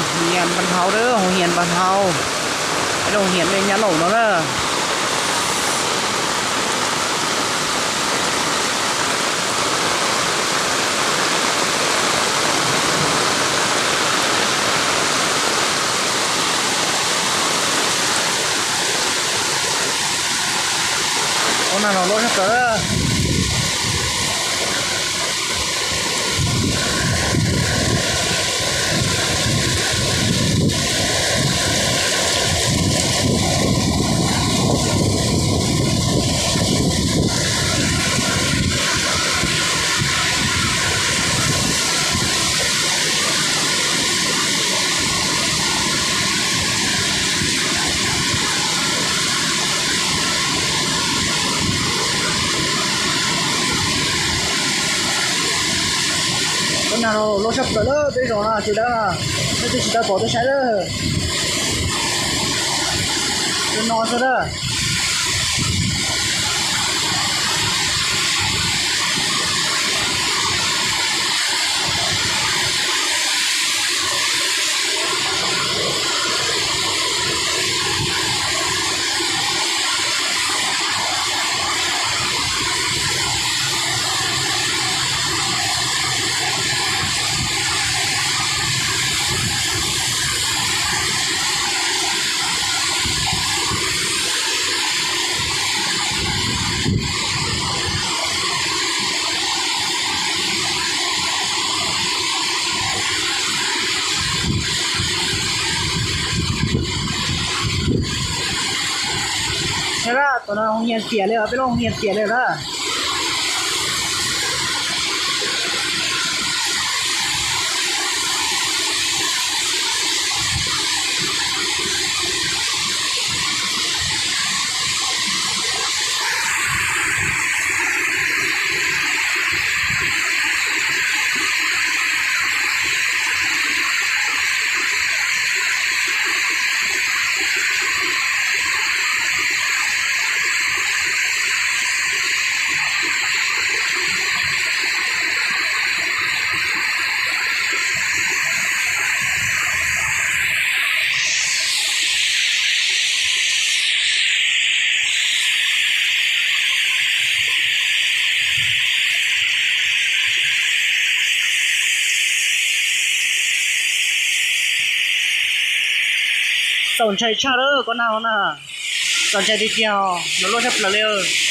Npas Hau, hauv Hias Npas Hau, lub hauv Hias Npas Hau no na. Ua na los loj sab plaws. Ua na los loj sab plaws lawm, peb zos no tsis dawb na, peb twb tsis tau pom tuaj saib lawm. Ua no xwb na. Saib na, tus no hauv Hias Tiam li os, peb lub hauv Hias Tiam li na. Txaus ntshai tshaj lawm koj nag no na. Txaus ntshai tiag tiag, los loj sab plaws li.